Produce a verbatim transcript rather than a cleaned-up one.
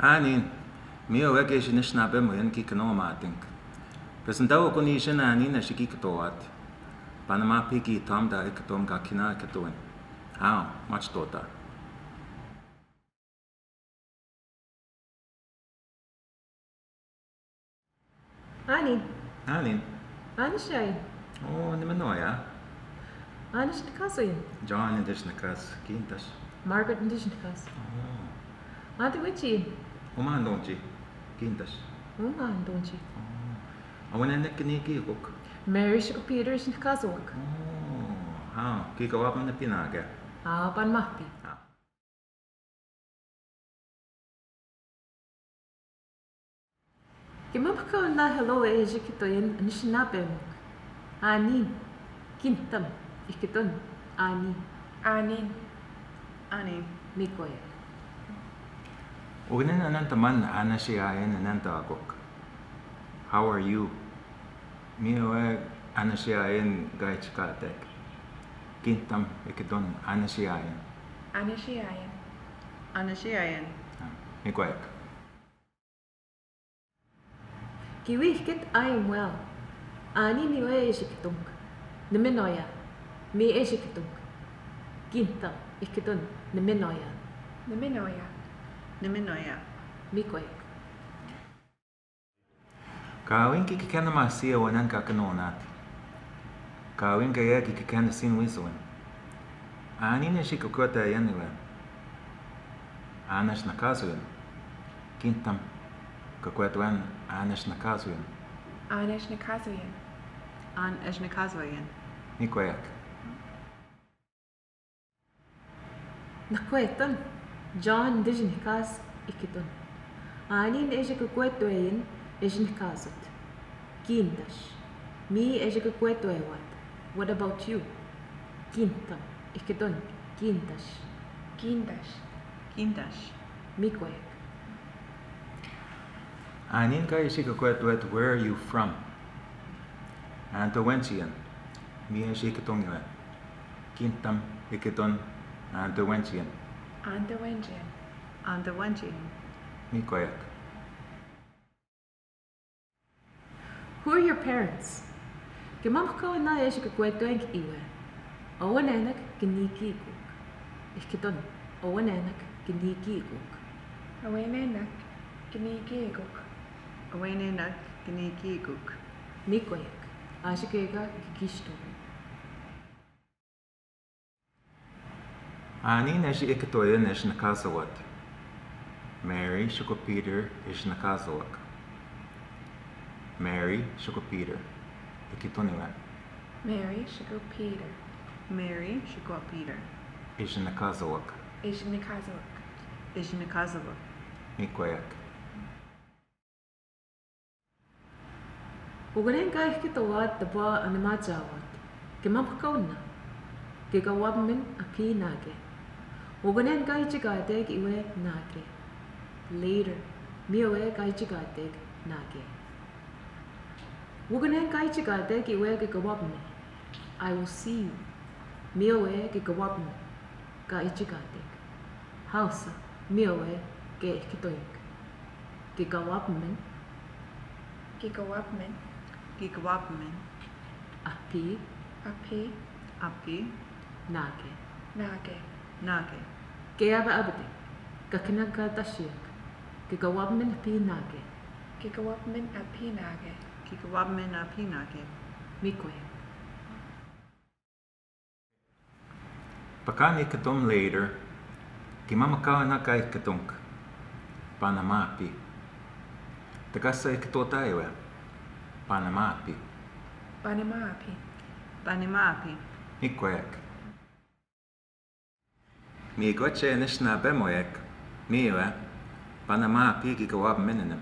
Anin, mi oe ke eši ni sinape mo yen ki kno ma tink. Pesin ta okon i sen anin eši ki kto at. Pana ma pi ki tam ta ekdom ka kina ekdom. Hao, mach tota. Anin. Anin. Anas yain? O, ni menoia. Anas nikaso yen? John nidis nikas, kintas. Margaret nidis nikas. O. Ante wechi? Uma Ndonji, kintas. Uma Ndonji. O. Awen enek kini ki kok? Mary Shiko Peter is nikaso wak. O. Ha, ki kawap na pinake. A, pan mahpi. Ha. Kemam kau na hello e eji kito yen ni sinape mok. Anin. Kintam. Ikiton. Anin. Anin. Anin. Mikoya. Ognen anan taman anas yain anan ta akok. How are you? Mi oe anas yain gai chikatek. Kintam ikiton anas yain. Anas yain. Anas yain. A, mikoek. Kiwi iket I am well. Anin mi oe eji kitonk. Ni menoia. Mi eji kitonk. Kintam ikiton. Ni menoia. Ni menoia. Ni menoia. Mikoek. Kawin ki kikena masi awanan ka kena onat. Kawin ka ya ki kikena sin wisowen. Anin eji ka kwet ayan iwe. Anas nikaso yen. Kintam ka kwet wen anas nikaso yen. Anas nikaso yen. Anas nikaso yen. Mikoek. Nakwetan, John nidis nikas ikiton. Anin eji ka kwet wen eji nikasot. Kintas. Mi eji ka kwet wen wat. What about you? Kintam. Ikiton. Kintas. Kintas. Kintas. Mikoek. Anin ka eji ka kwet wen where are you from? Ante wenchi yen. Mi eji ikiton iwe. Kintam ikiton ante wenchi yen. Ante wenchi yen. Ante wenchi yen. Mikoek. Who are your parents? Kemam kau na eji ka kwet wen iwe. Awen enek kini ki kok. Ikiton. Awen enek kini ki kok. Awen enek kini ki kok. Awen enek kini ki kok. Mikoek. Aji keka ki kisto. Anin eji ikito yen eji nikaso wot. Mary Shiko Peter eji nikaso wok. Mary Shiko Peter. Ikiton iwe. Mary Shiko Peter. Mary Shiko Peter. Eji nikaso wok. Eji nikaso wok. Eji nikaso wok. Mikoek. Woknen ka ikito wot tebwa anima jawot. Kemam kau na. Kikawapmen api nake. Woknen ka ichikateg iwe nake. Later. Mi owe ka ichikateg nake. Woknen ka ichikateg iwe kikawapmen. I will see you. Mi owe kikawapmen. Ka ichikateg. Hausa, mi owe ke ikitoik. Kikawapmen. Kikawapmen. Kikawapmen. Api. Api. Api. Nake. Nake. Nake. Ke aba abde. Ka kena ka tasiak. Kikawapmen api nake. Kikawapmen api nake. Kikawapmen api nake. Mikoek. Pakan ikitom later, kemam kau na ka ikitonk. Panama api. Tekasa ikitota iwe. Panama api. Panama api. Panama api. Mikoek. Mi ikot che nesna bemoek. Mi iwe. Panama api kikawapmen enem.